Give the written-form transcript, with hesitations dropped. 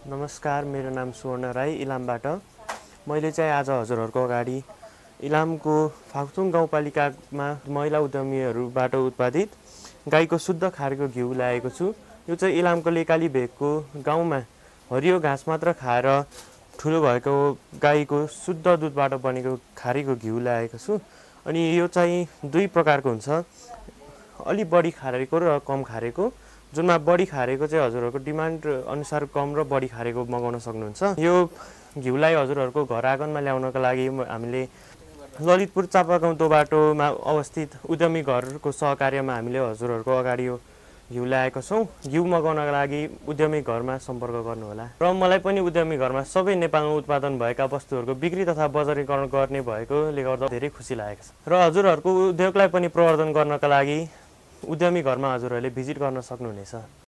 नमस्कार, मेरो नाम सुवर्ण राई, इलामबाट। मैले चाहिँ आज हजुरहरूको अगाडि इलामको फाक्चुङ गाउँपालिकामा महिला उद्यमीहरूबाट उत्पादित गाईको शुद्ध खारेको घिउ ल्याएको छु। यो चाहिँ इलामको लेकाली भेगको गाउँमा हरियो घाँस मात्र खाएर ठुलो भएको गाईको शुद्ध दुधबाट बनेको खारेको घिउ ल्याएको छु। अनि यो चाहिँ दुई प्रकारको हुन्छ, अलि बढी खारेको र कम खारेको। जुनमा बढी खारेको चाहिँ हजुरहरूको डिमान्ड अनुसार कम र बढी खारेको मगाउन सक्नुहुन्छ। यो घिउलाई हजुरहरूको घर आँगनमा ल्याउनको लागि हामीले ललितपुर चापागाउँ बाटोमा अवस्थित उद्यमी घरको सहकार्यमा हामीले हजुरहरूको अगाडि यो घिउ ल्याएको छौँ। घिउ मगाउनका लागि उद्यमी घरमा सम्पर्क गर्नुहोला। र मलाई पनि उद्यमी घरमा सबै नेपालमा उत्पादन भएका वस्तुहरूको बिक्री तथा बजारीकरण गर्ने भएकोले गर्दा धेरै खुसी लागेको छ। र हजुरहरूको उद्योगलाई पनि प्रवर्धन गर्नका लागि उद्यमी घरमा हजुरहरूले भिजिट गर्न सक्नुहुनेछ।